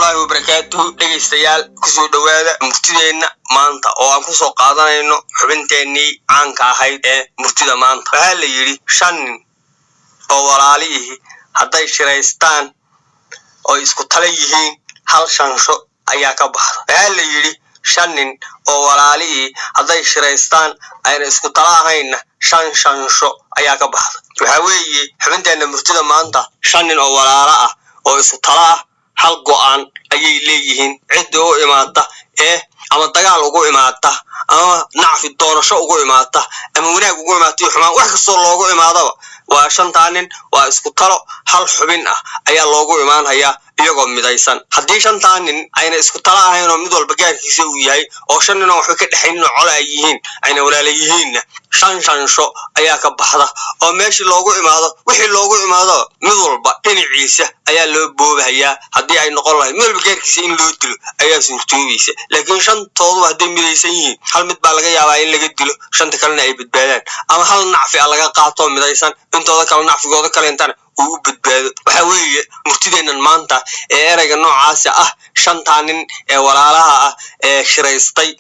Waraxmatullaahi wabarakaatuhu. Dhegaystayaal, kusoo dhowaada murtideenna maanta oo aan kusoo qaadanayno xubinteennii caanka ahayd ee murtida maanta. Waxaa la yidhi, shan nin oo walaaliyihi hadday shiraystaan oo isku tala yihiin, hal shansho ayaa ka baxda. Waxaa la yidhi, shan nin oo walaalihii hadday shiraystaan ayna isku tala ahaynna, shan shansho ayaa ka baxda. Waxaa weeye xubinteenna murtida maanta, shan nin oo walaalo ah oo isku tala ah hal go'aan ayay leeyihiin. Cidda u imaata ee ama dagaal ugu imaata ama nacfi doonasho ugu imaata ama wanaag ugu imaata iyo xumaan, wax kastoo loogu imaadaba, waa shantaa nin waa isku talo, hal xubin ah ayaa loogu imaanhayaa iyagoo midaysan. Haddii shantaa nin ayna isku talo ahayn oo mid walba gaarkiisa uu yahay, oo shan nin oo waxba ka dhexaynin oo col ay yihiin, ayna walaala yihiinna, shan shansho ayaa ka baxda, oo meeshii loogu imaado, wixii loogu imaado, mid walba dhinaciisa ayaa loo boobahayaa. Haddii ay noqon lahayd mid walba gaarkiisa in loo dilo ayaa suurtoobaysa, laakiin shantooduba hadday midaysan yihiin, hal mid baa laga yaabaa in laga dilo, shanta kalena ay badbaadaan, ama hal nacfi a laga qaato midaysan, intooda kale nacfigooda kaleentana uu u badbaado. Waxa weeye murtideennan maanta ee ereyga noocaasa ah, shantaa nin ee walaalaha ah ee shiraystay.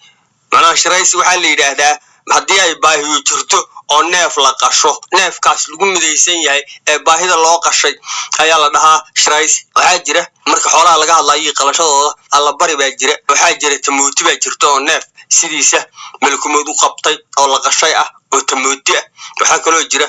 Macnaha shiraysi waxaa la yidhaahdaa haddii ay baahiyo jirto oo neef la qasho, neefkaas lagu midaysan yahay ee baahida loo qashay ayaa la dhahaa shiraysi. Waxaa jira marka xoolaha laga hadlayo qalashadooda, allabari baa jira, waxaa jira tamooti baa jirta, oo neef sidiisa malkumood u qabtay oo la qashay ah oo tamooti ah. Waxaa kaloo jira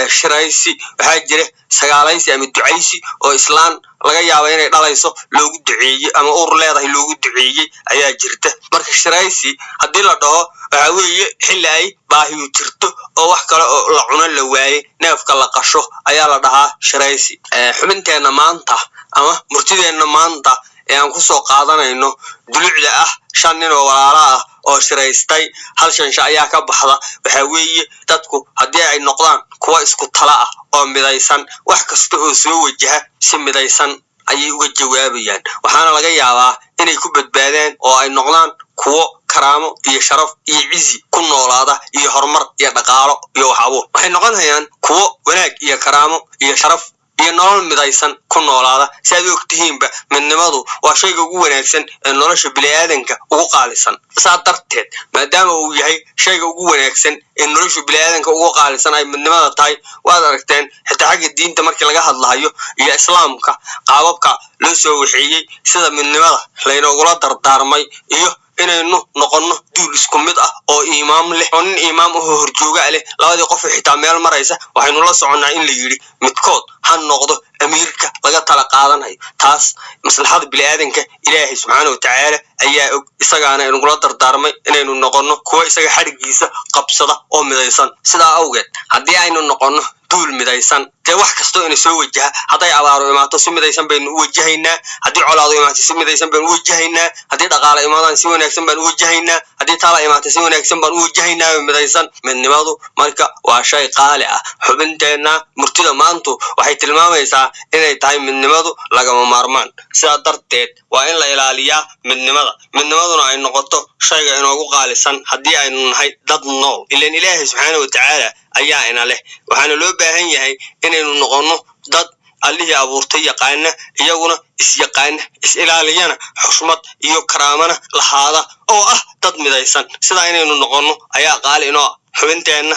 shiraysi, waxaa jira sagaalaysi ama ducaysi, oo islaan laga yaaba inay dhalayso loogu duceeyey ama ur leedahay loogu duceeyey ayaa jirta. Marka shiraysi haddii la dhaho, waxaa weeye xilli ay baahiyu jirto oo wax kale oo la cuno la waayey, neefka la qasho ayaa la dhahaa shiraysi. Xubinteenna maanta ama murtideenna maanta ee aan kusoo qaadanayno dulucda ah shan nin oo walaala ah oo shiraystay, hal shansha ayaa ka baxda, waxaa weeye dadku haddii ay noqdaan kuwa isku tala ah oo midaysan, wax kasta oo soo wajaha si midaysan ayay uga jawaabayaan, waxaana laga yaabaa inay ku badbaadaan oo ay noqdaan kuwo karaamo iyo sharaf iyo cizi ku noolaada iyo horumar iyo dhaqaalo iyo wax abuur. Waxay noqonayaan kuwo wanaag iyo karaamo iyo sharaf iyo nolol midaysan ku noolaada. Si aad og tihiinba, midnimadu waa shayga ugu wanaagsan ee nolosha bini'aadanka ugu qaalisan. Saa darteed, maadaama uu yahay shayga ugu wanaagsan ee nolosha bini'aadanka ugu qaalisan ay midnimada tahay, waad aragteen xitaa xagga diinta markii laga hadlahayo iyo islaamka qaababka loo soo waxeeyey, sida midnimada laynoogula dardaarmay iyo inaynu noqonno duul isku mid ah oo imaam leh, oo nin imaam ahoo horjooga leh. Labadii qof xitaa meel maraysa, waxaynu la soconnaa in la yidhi midkood ha noqdo amiirka laga tala qaadanayo. Taas maslaxada bini'aadanka Ilaahay subxaana wa tacaala ayaa og, isagaana inugula dardaarmay inaynu noqonno kuwa isaga xadhiggiisa qabsada oo midaysan. Sidaa awgeed, haddii aynu noqonno duul midaysan, dee wax kastoo ina soo wajaha, hadday abaaro imaato si midaysan baynu u wajahaynaa, haddii colaado imaato si midaysan baynu u wajahaynaa, haddii dhaqaale imaadaan si wanaagsan baan u wajahaynaa, haddii taala imaato si wanaagsan baan u wajahaynaa, midaysan. Midnimadu marka waa shay qaali ah. Xubinteenna murtida maantu waxay tilmaamaysaa inay tahay midnimadu lagama maarmaan. Sidaa darteed waa in la ilaaliyaa midnimada, midnimaduna ay noqoto shayga inoogu qaalisan haddii aynu nahay dad nool. Ilan Ilaahay subxaana wa tacaala ayaa ina leh, waxaana loo baahan yahay inaynu noqonno dad Allihii abuurtay yaqaana, iyaguna is-yaqaana, is-ilaaliyana, xushmad iyo karaamana lahaada, oo ah dad midaysan. Sidaa inaynu noqonno ayaa qaali inoo ah. Xubinteenna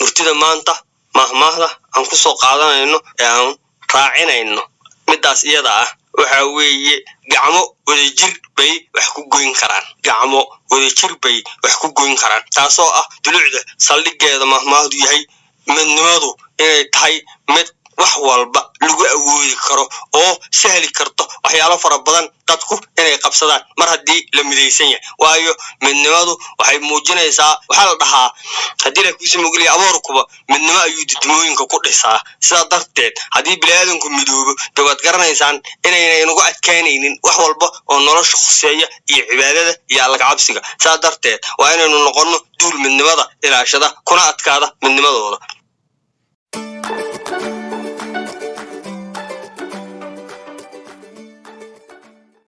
murtida maanta, mahmaahda aan kusoo qaadanayno ee aan raacinayno middaas iyada ah, waxa weeye: gacmo wadajir bay wax ku goyn karaan. Gacmo wadajir bay wax ku goyn karaan, taasoo ah dulucda saldhiggeeda mahmaahdu yahay midnimadu inay tahay mid wax walba lagu awoodi karo oo sahli karto waxyaalo fara badan dadku inay qabsadaan mar haddii la midaysan yahay. Waayo, midnimadu waxay muujinaysaa, waxaa la dhahaa, haddii la kuusi mogeliya, aboorkuba midnimo ayuu dudmooyinka ku dhisaa. Sidaa darteed, haddii biniaadanku midoobo, dee waad garanaysaan inayna inagu adkaanaynin wax walba oo nolosha khuseeya iyo cibaadada iyo allakacabsiga. Sidaa darteed waa inaynu noqonno duul midnimada ilaashada kuna adkaada midnimadooda.